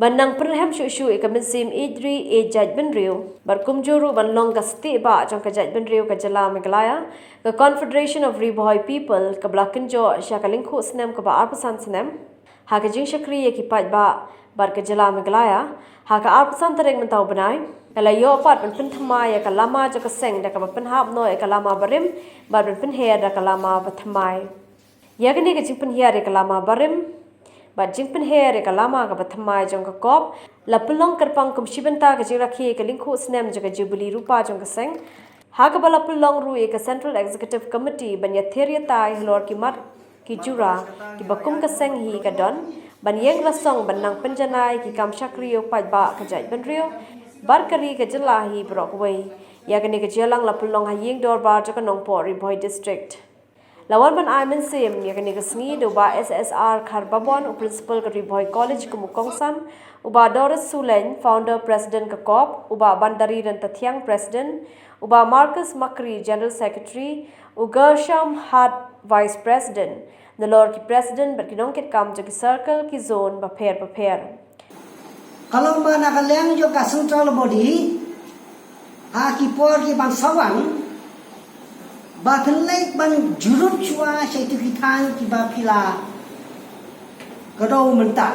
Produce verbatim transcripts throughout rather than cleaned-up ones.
Ban nang pynrhem shuh shuh ïa ka mynsiem ïeit ri ïeit jaitbynriew bad kumjuh ruh ban long ka stieh bah jong ka jaitbynriew ka jylla Meghalaya, ka Confederation of Ri Bhoi People kaba la kynjoh sha ka lyngkhuh snem kaba arphew san snem ha ka jingshakri ïa ki paidbah bad ka jylla Meghalaya, ha ka arphew san tarik mynta u bnai ka la ïoh pat ban pynthymmai ïa ka lama jong ka seng da kaba pynhap noh ïa ka lama barim bad ban pynher da ka lama bathymmai. Ïa kane ka jingpynhiar ïa ka lama barim bad jingpynher ïa ka lama kaba thymmai jong ka kop la pynlong kyrpang kum shi bynta ka jingrakhe ïa ka lyngkhuh snem jong ka Jubilee Rupa jong ka seng, ha kaba la pynlong ruh ïa ka Central Executive Committee ban ïathir ïatai halor ki mat ki jura kiba kum ka seng hi ka don ban ïeng rasong ban nang pynjanai ki kam shakri ïa u paidbah ka jaitbynriew bad ka ri ka jylla hi baroh kawei. Ïa kane ka jingïalang la pynlong ha ïing dorbar jong ka Nongpoh Ri Bhoi District. La wan ban ai mynsiem ïa kane ka sngi da u Bah S S R Kharbabon, u Principal ka Ri Bhoi College kum u kongsan, u Bah Doris Sulein, Founder President ka kop, u Bah Bandari Ryntathiang, President, u Bah Marcus Makri, General Secretary, u Gershom Hart, Vice President, nalor ki President bad ki nongkitkam jong ki circle, ki zone bapher bapher. Ka long ba na ka liang jong ka central body, ha ki por ki ban sa wan, ba phin leit ban jurut shuwa sha itu ki thaiñ kiba phi la kdew mynta.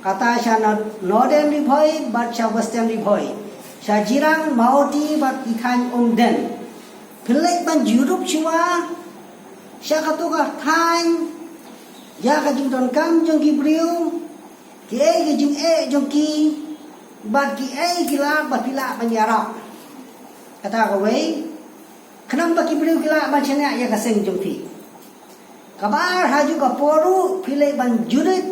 Kata sha Northern Ri Bhoi bad sha Western Ri Bhoi, sha Jirang, Mawhati bad ki thaiñ Umden. Phin leit ban jurut shuwa sha katu ka thaiñ ïa ka jingdonkam jong ki briew, kiei ki jingeh jong ki, bad kiei ki lad ba phi lah ban ïarap. Kata kawei, khnang ba ki briew ki lah ban shaniah ïa ka seng jong phi. Kaba ar, ha ju ka por ruh phi leit ban jurut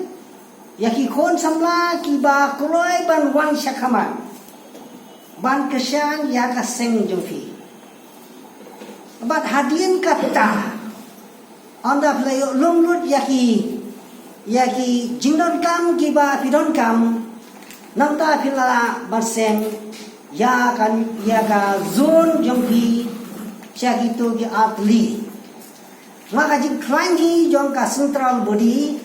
ïa ki khun samla kiba kloi ban wan sha khmat ban kyrshan ïa ka seng jong phi. Bad hadien kata, ynda phi la ïoh lum lut ïa ki, ïa ki jingdonkam kiba phi donkam, nangta phi la lah ban seng ïa ka, ïa ka zone jong phi sha kitu ki artylli. Nga, ka jingkhlaiñ hi jong ka central body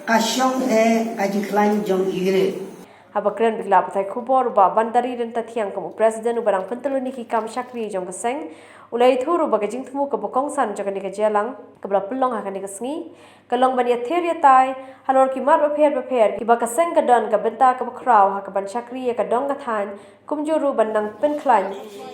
ka shong eh ka jingkhlaiñ jong i ri. Haba kren bad ki lad pathai khubor, u Bah Bandari Ryntathiang kum u President uba dang pyntlun ïa ki kam shakri jong ka seng, u la ïathuh ruh ba ka jingthmu kaba kongsan jong kane ka jingïalang kaba la pynlong ha kane ka sngi ka long ban ïathir ïatai halor ki mat bapher bapher kiba ka seng ka don, ka bynta kaba khraw ha kaban shakri ïa ka dong ka thaiñ, kumjuh ruh ban nang pynkhlaiñ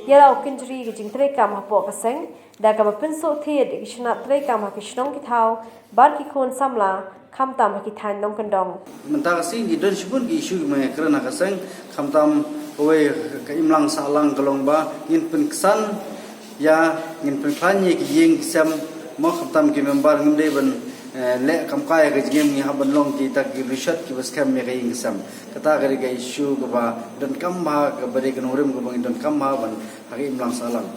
ïa la u kynjri ka jingtrei kam hapoh ka seng da kaba pynsuhthied ïa ki shnat trei kam ha ki shnong ki thaw bad ki khun samla, khamtam ha ki thaiñ nongkyndong. Mynta ka sngi ngi don shibun ki issue kiba ngi kren ha ka seng, khamtam kawei ka imlang sahlang ka long ba ngin pynksan ïa, ngin pynkhlaiñ ïa ki ïing ki sem, mo, khamtam ki member, ngim dei ban, eh, leh kam kai ka jingim, ngi hap ban long kita ki rishot kiba skhem ïa ka ïing ka sem. Kata ka dei ka issue kaba donkam bha, kaba dei ka nongrim kaba ngi donkam bha ban ha ka imlang sahlang.